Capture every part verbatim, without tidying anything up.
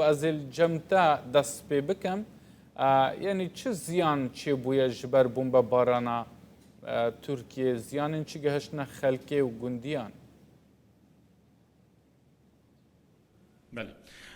Ez ê li cem te dest pê bikim. E, yanî çi ziyan çêbûye ji ber bombebarana, e, Tirkiyê? Ziyanên çi gihiştine xelkê û gundiyan? Belê.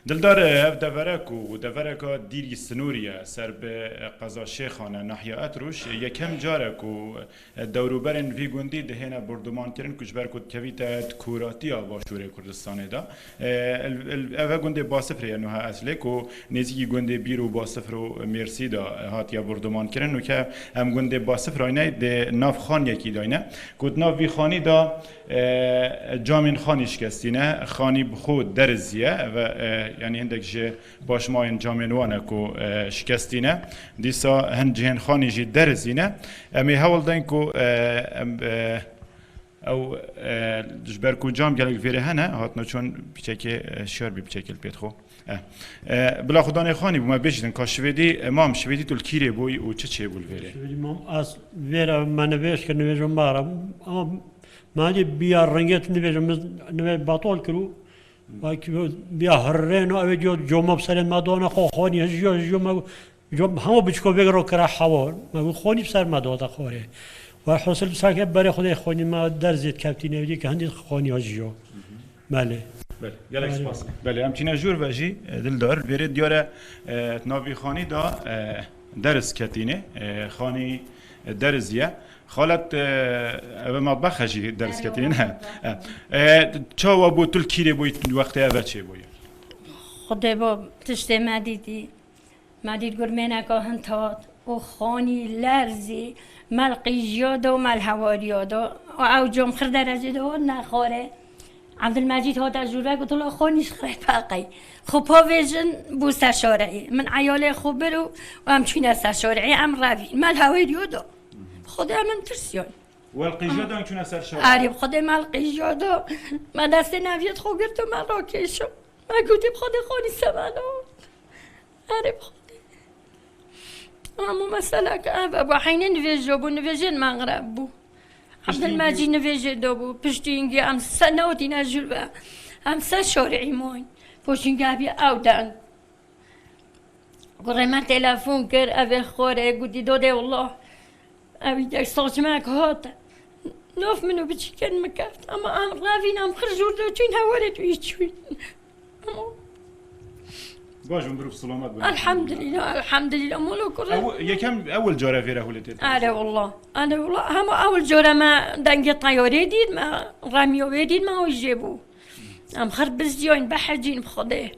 Dildar, ev devere ku devereka dîrî sinûrî ye, ser bi qeza Şêxan e, nahiya Etrûş, yekem car e ku dewrûberên vî gundî dihêne bordumankirin ku ji ber ku dikevîte di kûratiya Başûrê Kurdistanê de. E, el-, el-, ev e gundê Basifrê ye nuha eslê ku nêzîkî gundê Bîr û Basifr û Mêrsî de hatiye bordumankirin û ke em gundê Basifrayne di nav xaniyekî dayne ku di nav vî xanî de E, camên xanî şikestî ne. Xanî bi xwe derizî ye. Ev e, yanî hindek ji paşmayên camên wan e ku, e, şikestî ne. Dîsa hin cihên xanî jî derizî ne. Em ê hewl deyn ku, e, em, e, ew, e, ji ber ku cam gelek vêrê hene, hatine çûn piçekê, e, şiyar bî piçekê li pêt xwe. E, e, bila xudanê xanî bû, me bêjîtin ka şivêdî, e, mam şivêdî tu li kîrê bûyî û çi çêbû li vêrê? Şivêdî mam ez vêre me nivêj kir, nivêjo me re. Ama Malê biya rengê tu nivêje, min nivê batol kir û wekî biya hirrêno, ew ê diyo coma bi serê me dane xwe, xanî hijiyo, hijiyo me, com hema biçiko vê ro kira hewa. Me got xanî bi ser me date xwarê. Welhasil bi sake berê Xwedê xanî me derzê dikevtîne, wî dî ke hindî xanî hijiyo. Belê. Belê, gelek spas. Belê, em çîne jûr ve jî, e, Dildar, vêrê diyare, e, navî xanî da, e, deriz ketîne, e, xanî, e, deriz ye. Xalet, e, ev matbexe jî deriz ketîne. E, e, çawa bû tu li kîrê bûyî wextê eve çêbûyî? Xwedê bo tiştê me dîtî. Me dît gurmêneka hin hat û xanî lerzî, me li qîjiya do, me li hewariya do. Û ew com xir derecê de hat nexware. Ebdilmecîd hate jûre got, "Wela xanî ji xirê peqey. Xwe pa vêjin bû ser şareyê." Min eyalê xwe bir û em çûne ser şareyê, em revîn. Me li hewariya do. Xwedê min tirsiyan. Wel qîjiya dan çûne ser şareyê. Erê, bi Xwedê me li qîjiya do. Me destê neviyet xwe girt û me rakêşo. Me gotî, "Bi Xwedê xanî semena." Erê bi Xwedê. Hemû meseleke ev e. Bû heynê nivêjo bû, nivêjên me xirab bû. Piştî Ebdilmecîd nivêjê do bû. Piştî hingê em se newtîne jûr ve. Em se şorî îmoyn. Poşînge bî ew deng. Kurê me telefon kir, ev ê xorê, gotî, "Dodê wela, ew î dek saçmek hat. Nof min û biçîkên min keft. Ama em revîn, em xir jûr de çûyn, hewarê tu yî çûyn." Ama Baş bû, mirov selamet bû. Elhamdülillah, elhamdülillah. Molo kurê. Ew yekem ewil care vêre hûlê tê. Are wela. Are wela. Hema ewil care me dengê teyarê dît, me remiyo wê dît, me ew jê bû. Em xir biziyoyn, behecîn bi Xwedê.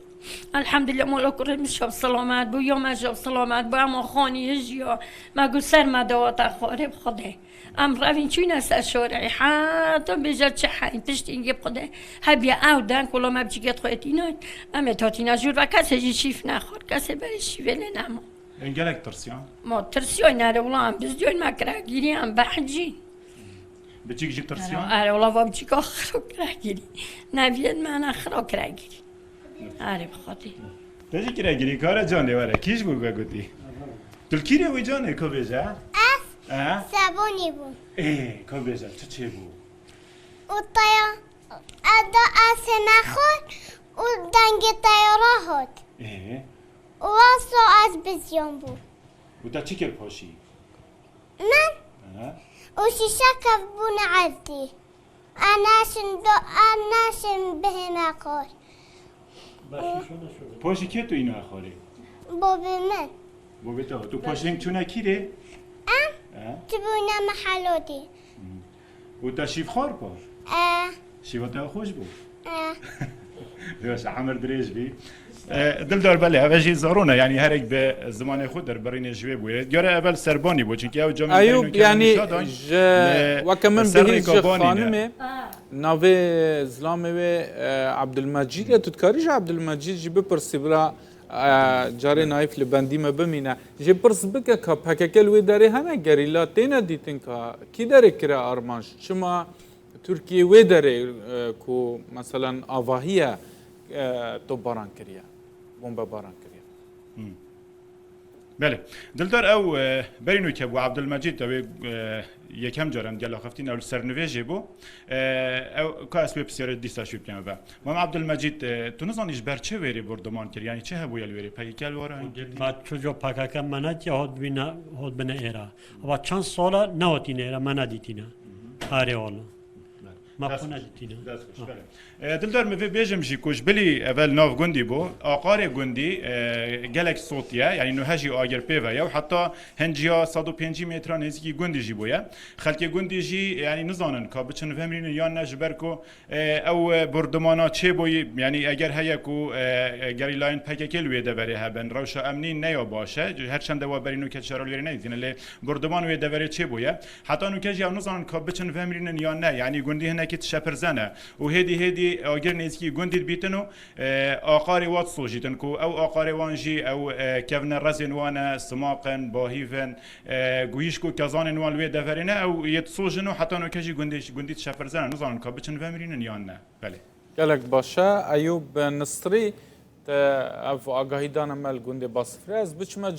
Elhamdülillah, mala kurê min şev selamet bû, ya me şev selamet bû, ema xanî hijiya, me got ser me dawata xwarê bi Xwedê. Em revîn çûyne ser şoreyê, heta bêje çi heyn, piştî hingê bi Xwedê. Hebiya ew deng, wela me biçîkê xwe tînayn. Em ê tatîna jûr ve kesê jî şîf nexwar, kesê berê şîvê lê nema. Em gelek tirsiyan. Ma tirsiyan nere wela em bizdiyan me kiragirî em behecî. Biçîk jî tirsiyan? Are wela va biçîka xiro kiragirî. Neviyên me ne xiro kiragirî. Are bi Xwedê. Te jî kiragirî kare can de were. Kî ji bo we gotî? Tu li kîrê wî canê ko bêje? Ez He? Sebonî bûm. Ê, ko bêje, tu çê bû? Û teya, eda ez hême xwe û dengê teyara hat. Ê? Û wexto ez biziyam bû. Û te çi kir paşî? Min He? û şîşe kevbûne erdî. Em naşin do, em naşin bihême xor. Paşî kê tu îna xorê? Bobê min. Bobê te. Tu paşî hing çûne kîrê? Em He? Çibûne mehelodî. Û te şîvxwar pa? E. Şîva te xweş bû? E. Baş, emir dirêj bî. E, Dildar, belê, ev jî zarûn e, yanî herek bi zimanê xwe derbirînê ji wê bûye. Gere evel serbanî bû, çunkî ew camê Eyûb, yanî ji, weke min bihîst ji xanimê, navê zilamê wê, e, Abdulmecîd e, tu dikarî ji Abdulmecîd jî bipirsî, bila, e, carê nayîf li bendî me bimîne. Jê pirs bike ka P K K li wê derê hene, gerîla têne dîtin ka kî derê kire armanc? Çima Tirkiye wê derê, e, ku meselen avahiye, e, topbaran kiriye, bombebaran kiriye. Hmm. Belê. Dildar, ew, e, berî nûke bû, Abdulmecîd, ew ê, e, yekem car em gel axiftin, ew li ser nivêjê bû. E, ew, ka ez wê pisyarê dîsa şû bikem ve. Mam Abdulmecîd, e, tu nizanî ji ber çi wêrê bordeman kir? Yanî çi hebûye li wêrê? P K K li wara hin girtî? Ma çocuğu P K K menetiye hot bine, hot bine era. Ama çend sola ne hotine era, mena ditine. Are oğlu. Ma Dest xwe xweş. Nedîtîne. Dest xweş, Ha. Belê. E, Dildar, min vê bêjim jî ku ji bilî evel nav gundî bû, aqarê gundî, e, gelek sotiye, yanî nuhe jî agir pê ve ye û heta hin ciya sed û pêncî metre nêzîkî gundî jî bûye. Xelkê gundî jî, yanî nizanin ka biçin vemrînin yan ne, ji ber ku, e, ew, e, bordumana çêbûyî, yanî eger heye ku, e, e, gerîlayên P K K li wê deverê hebin, rewşa emnî ne ya baş e, her çende we berî nûke çara li wêrê nedîtîne, lê borduman wê deverê çêbûye. Heta nûke jî ew nizanin ka biçin vemrînin yan ne. Yanî gundî hinekî dişepirzene. Û hêdî hêdî agir nêzîkî gundî dibîtin û, e, aqarê wa disojîtin ku ew aqarê wan jî ew, e, kevne rezên wan e, simaq in, bahîv in, e, guyîşk û kezanên wan li wê deverê ne, ew yê disojin û heta nûke jî gundî, gundî dişepirzene. Nizanin ka biçin vemrînin yan ne. Belê. Gelek baş e. Eyûb Nisrî, te ev agahî dane me li gundê Basifrê. Ez biçime